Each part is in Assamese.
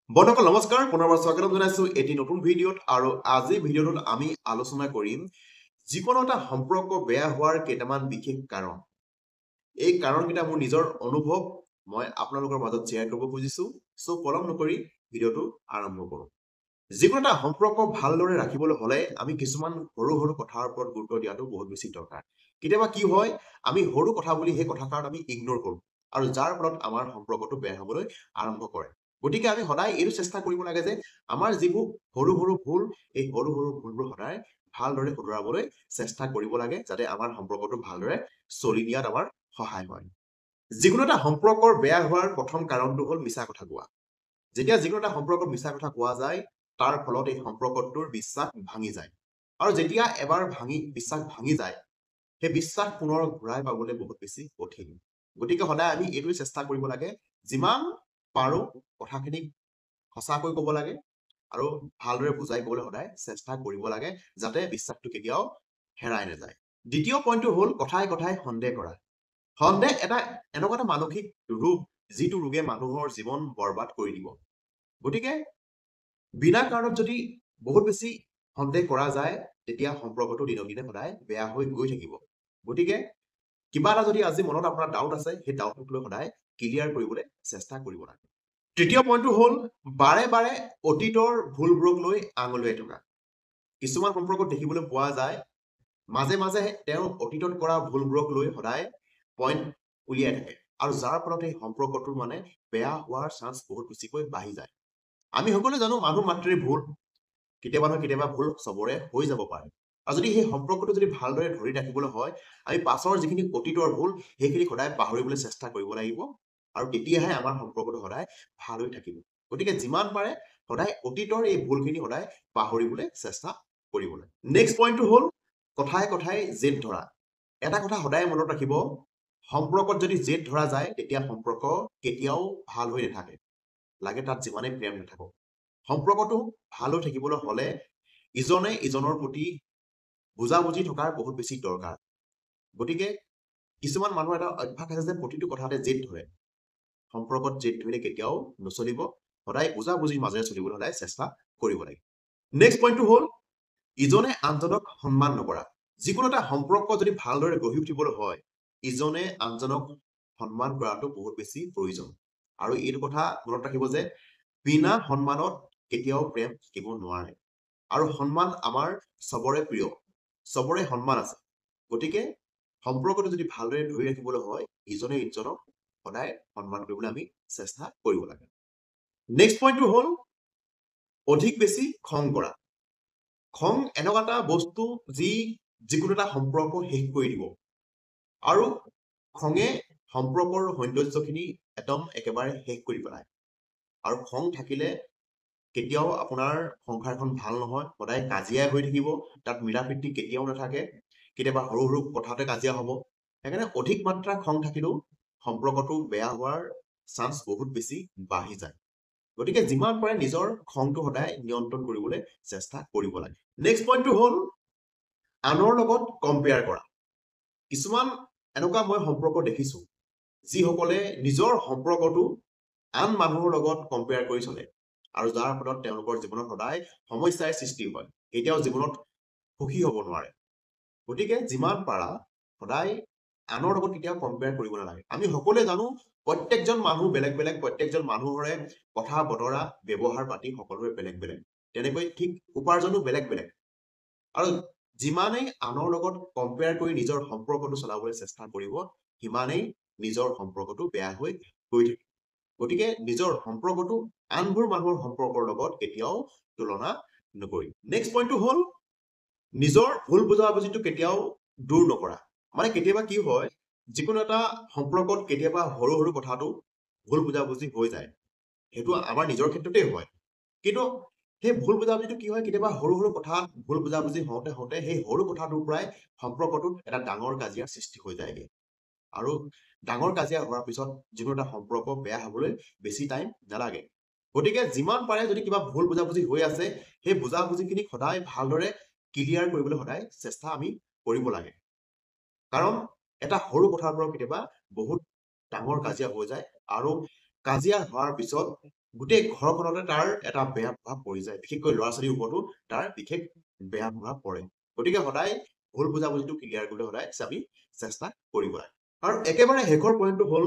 বন্ধুসকল নমস্কাৰ, পুনৰবাৰ স্বাগতম জনাইছো এটি নতুন ভিডিঅ'ত। আৰু আজি ভিডিঅ'টোত আমি আলোচনা কৰিম যিকোনো এটা সম্পৰ্ক বেয়া হোৱাৰ কেইটামান বিশেষ কাৰণ। এই কাৰণকেইটা মোৰ নিজৰ অনুভৱ, মই আপোনালোকৰ মাজত শ্বেয়াৰ কৰিব খুজিছো। চ' পলম নকৰি ভিডিঅ'টো আৰম্ভ কৰোঁ। যিকোনো এটা সম্পৰ্ক ভালদৰে ৰাখিবলৈ হ'লে আমি কিছুমান সৰু সৰু কথাৰ ওপৰত গুৰুত্ব দিয়াটো বহুত বেছি দৰকাৰ। কেতিয়াবা কি হয়, আমি সৰু কথা বুলি সেই কথাষাৰত আমি ইগন'ৰ কৰোঁ আৰু যাৰ ফলত আমাৰ সম্পৰ্কটো বেয়া হ'বলৈ আৰম্ভ কৰে। গতিকে আমি সদায় এইটো চেষ্টা কৰিব লাগে যে আমাৰ যিবোৰ সৰু সৰু ভুল, এই সৰু সৰু ভুলবোৰ সদায় ভালদৰে শুধৰাবলৈ চেষ্টা কৰিব লাগে, যাতে আমাৰ সম্পৰ্কটো ভালদৰে চলি নিয়াত আমাৰ সহায় হয়। যিকোনো এটা সম্পৰ্কৰ বেয়া হোৱাৰ প্ৰথম কাৰণটো হ'ল মিছা কথা কোৱা। যেতিয়া যিকোনো এটা সম্পৰ্কত মিছা কথা কোৱা যায়, তাৰ ফলত এই সম্পৰ্কটোৰ বিশ্বাস ভাঙি যায়। আৰু যেতিয়া এবাৰ বিশ্বাস ভাঙি যায়, সেই বিশ্বাস পুনৰ ঘূৰাই পাবলৈ বহুত বেছি কঠিন। গতিকে সদায় আমি এইটোৱে চেষ্টা কৰিব লাগে, যিমান পাৰো কথাখিনি সঁচাকৈ ক'ব লাগে আৰু ভালদৰে বুজাই ক'বলৈ সদায় চেষ্টা কৰিব লাগে, যাতে বিশ্বাসটো কেতিয়াও হেৰাই নাযায়। দ্বিতীয় পইণ্টটো হ'ল কথাই কথাই সন্দেহ কৰা। সন্দেহ এটা এনেকুৱা এটা মানসিক ৰোগ, যিটো ৰোগে মানুহৰ জীৱন বৰবাদ কৰি দিব। গতিকে বিনা কাৰণত যদি বহুত বেছি সন্দেহ কৰা যায়, তেতিয়া সম্পৰ্কটো দিনক দিনে সদায় বেয়া হৈ গৈ থাকিব। গতিকে কিবা এটা যদি আজি মনত আপোনাৰ ডাউট আছে, সেই ডাউটটোক লৈ সদায় ক্লিয়াৰ কৰিবলৈ চেষ্টা কৰিব লাগে। তৃতীয় পইণ্টটো হ'ল বাৰে বাৰে অতীতৰ ভুলবোৰক লৈ আঙুলিয়াই থকা। কিছুমান সম্পৰ্কত দেখিবলৈ পোৱা যায়, মাজে মাজে তেওঁ অতীতত কৰা ভুলবোৰক লৈ সদায় পইণ্ট উলিয়াই থাকে আৰু যাৰ ফলত সেই সম্পৰ্কটোৰ মানে বেয়া হোৱাৰ চান্স বহুত বেছিকৈ বাঢ়ি যায়। আমি সকলোৱে জানো মানুহ মাত্ৰেই ভুল, কেতিয়াবা নহয় কেতিয়াবা ভুল চবৰে হৈ যাব পাৰে। আৰু যদি সেই সম্পৰ্কটো যদি ভালদৰে ধৰি ৰাখিবলৈ হয়, আমি পাছৰ যিখিনি অতীতৰ ভুল সেইখিনি সদায় পাহৰিবলৈ চেষ্টা কৰিব লাগিব আৰু তেতিয়াহে আমাৰ সম্পৰ্কটো সদায় ভাল হৈ থাকিব। গতিকে যিমান পাৰে সদায় অতীতৰ এই ভুলখিনি সদায় পাহৰিবলৈ চেষ্টা কৰিব লাগে। নেক্সট পইণ্টটো হ'ল কথাই কথাই জেদ ধৰা। এটা কথা সদায় মনত ৰাখিব, সম্পৰ্কত যদি জেদ ধৰা যায় তেতিয়া সম্পৰ্ক কেতিয়াও ভাল হৈ নাথাকে, লাগে তাত যিমানেই প্ৰেম নাথাকক। সম্পৰ্কটো ভাল হৈ থাকিবলৈ হ'লে ইজনে ইজনৰ প্ৰতি বুজাবুজি থকাৰ বহুত বেছি দৰকাৰ। গতিকে কিছুমান মানুহৰ এটা অভ্যাস আছে যে প্ৰতিটো কথাতে জেদ ধৰে। সম্পৰ্কত জেদ ধৰিলে কেতিয়াও নচলিব, সদায় বুজাবুজিৰ মাজেৰে চলিবলৈ সদায় চেষ্টা কৰিব লাগে। নেক্সট পইণ্টটো হ'ল ইজনে আনজনক সন্মান নকৰা। যিকোনো এটা সম্পৰ্ক যদি ভালদৰে গঢ়ি উঠিবলৈ হয়, ইজনে আনজনক সন্মান কৰাটো বহুত বেছি প্ৰয়োজন। আৰু এইটো কথা মনত ৰাখিব যে বিনা সন্মানত কেতিয়াও প্ৰেম থাকিব নোৱাৰে। আৰু সন্মান আমাৰ চবৰে প্ৰিয়, চবৰে সন্মান আছে। গতিকে সম্পৰ্কটো যদি ভালদৰে ধৰি ৰাখিবলৈ হয়, ইজনে ইজনক সদায় সন্মান কৰিবলৈ আমি চেষ্টা কৰিব লাগে। নেক্সট পইণ্টটো হ'ল অধিক বেছি খং কৰা। খং এনেকুৱা এটা বস্তু যি যিকোনো এটা সম্পৰ্ক শেষ কৰি দিব। আৰু খঙে সম্পৰ্কৰ সৌন্দৰ্যখিনি একদম একেবাৰে শেষ কৰি পেলায়। আৰু খং থাকিলে কেতিয়াও আপোনাৰ সংসাৰখন ভাল নহয়, সদায় কাজিয়াই হৈ থাকিব, তাত মিলা প্ৰীতি কেতিয়াও নাথাকে, কেতিয়াবা সৰু সৰু কথাতে কাজিয়া হ'ব। সেইকাৰণে অধিক মাত্ৰা খং থাকিলেও সম্পৰ্কটো বেয়া হোৱাৰ চান্স বহুত বেছি বাঢ়ি যায়। গতিকে যিমান পাৰে নিজৰ খংটো সদায় নিয়ন্ত্ৰণ কৰিবলৈ চেষ্টা কৰিব লাগে। নেক্সট পইণ্টটো হ'ল আনৰ লগত কম্পেয়াৰ কৰা। কিছুমান এনেকুৱা মই সম্পৰ্ক দেখিছো, যিসকলে নিজৰ সম্পৰ্কটো আন মানুহৰ লগত কম্পেয়াৰ কৰি চলে আৰু যাৰ ফলত তেওঁলোকৰ জীৱনত সদায় সমস্যাৰ সৃষ্টি হয়, কেতিয়াও জীৱনত সুখী হ'ব নোৱাৰে। গতিকে যিমান পাৰা সদায় আনৰ লগত কেতিয়াও কম্পেয়াৰ কৰিব নালাগে। আমি সকলোৱে জানো প্ৰত্যেকজন মানুহ বেলেগ বেলেগ, প্ৰত্যেকজন মানুহৰে কথা বতৰা ব্যৱহাৰ পাতি সকলোৰে বেলেগ বেলেগ, তেনেকৈ ঠিক উপাৰ্জনো বেলেগ বেলেগ। আৰু যিমানেই আনৰ লগত কম্পেয়াৰ কৰি নিজৰ সম্পৰ্কটো চলাবলৈ চেষ্টা কৰিব, সিমানেই নিজৰ সম্পৰ্কটো বেয়া হৈ গৈ থাকিব। গতিকে নিজৰ সম্পৰ্কটো আনবোৰ মানুহৰ সম্পৰ্কৰ লগত কেতিয়াও তুলনা নকৰিব। নেক্সট পইণ্টটো হ'ল নিজৰ ভুল বুজাবুজিটো কেতিয়াও দূৰ নকৰা। মানে কেতিয়াবা কি হয়, যিকোনো এটা সম্পৰ্কত কেতিয়াবা সৰু সৰু কথাটো ভুল বুজাবুজি হৈ যায়, সেইটো আমাৰ নিজৰ ক্ষেত্ৰতেই হয়। কিন্তু সেই ভুল বুজাবুজিটো কি হয়, কেতিয়াবা সৰু সৰু কথাত ভুল বুজাবুজি হওঁতে হওঁতে সেই সৰু কথাটোৰ পৰাই সম্পৰ্কটোত এটা ডাঙৰ কাজিয়াৰ সৃষ্টি হৈ যায়গৈ। আৰু ডাঙৰ কাজিয়া হোৱাৰ পিছত যিকোনো এটা সম্পৰ্ক বেয়া হ'বলৈ বেছি টাইম নালাগে। গতিকে যিমান পাৰে যদি কিবা ভুল বুজাবুজি হৈ আছে, সেই বুজাবুজিখিনি সদায় ভালদৰে ক্লিয়াৰ কৰিবলৈ সদায় চেষ্টা আমি কৰিব লাগে। কাৰণ এটা সৰু কথাৰ পৰাও কেতিয়াবা বহুত ডাঙৰ কাজিয়া হৈ যায় আৰু কাজিয়া হোৱাৰ পিছত গোটেই ঘৰখনতে তাৰ এটা বেয়া প্ৰভাৱ পৰি যায়, বিশেষকৈ ল'ৰা ছোৱালীৰ ওপৰতো তাৰ বিশেষ বেয়া প্ৰভাৱ পৰে। গতিকে সদায় ভুল বুজাবুজিটো ক্লিয়াৰ কৰিবলৈ সদায় আমি চেষ্টা কৰিব লাগে। আৰু একেবাৰে শেষৰ পইণ্টটো হ'ল,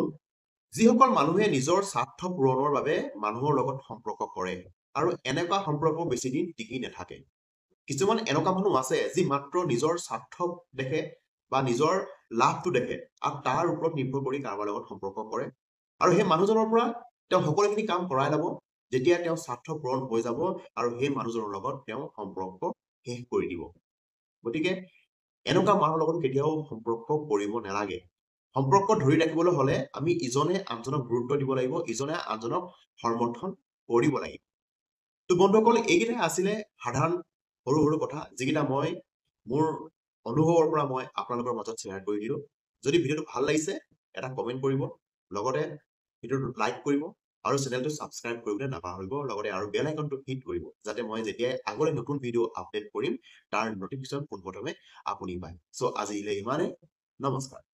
যিসকল মানুহে নিজৰ স্বাৰ্থ পূৰণৰ বাবে মানুহৰ লগত সম্পৰ্ক কৰে আৰু এনেকুৱা সম্পৰ্ক বেছি দিন টিকি নাথাকে। কিছুমান এনেকুৱা মানুহ আছে যি মাত্ৰ নিজৰ স্বাৰ্থ দেখে বা নিজৰ লাভটো দেখে আৰু তাৰ ওপৰত নিৰ্ভৰ কৰি কাৰোবাৰ লগত সম্পৰ্ক কৰে আৰু সেই মানুহজনৰ পৰা তেওঁ সকলোখিনি কাম কৰাই ল'ব। যেতিয়া তেওঁ স্বাৰ্থ পূৰণ হৈ যাব আৰু সেই মানুহজনৰ লগত তেওঁ সম্পৰ্ক শেষ কৰি দিব। গতিকে এনেকুৱা মানুহৰ লগত কেতিয়াও সম্পৰ্ক কৰিব নালাগে। সম্পৰ্ক ধৰি ৰাখিবলৈ হলে আমি ইজনে আনজনক গুৰুত্ব দিব লাগিব, ইজনে আনজনক সমৰ্থন কৰিব লাগিব। তো বন্ধুসকল, এইকেইটাই আছিলে সাধাৰণ সৰু সৰু কথা, যিকেইটা মই মোৰ অনুভৱৰ পৰা মই আপোনালোকৰ মাজত শ্বেয়াৰ কৰি দিলো। যদি ভিডিঅ'টো ভাল লাগিছে এটা কমেণ্ট কৰিব, লগতে ভিডিঅ'টো লাইক কৰিব আৰু চেনেলটো ছাবস্ক্ৰাইব কৰিবলৈ নাপাহৰিব, লগতে আৰু বেল আইকনটো হিট কৰিব, যাতে মই যেতিয়াই আগলৈ নতুন ভিডিঅ' আপলোড কৰিম তাৰ নটিফিকেশ্যন পোনপ্ৰথমে আপুনি পায়। চ' আজিলৈ ইমানে, নমস্কাৰ।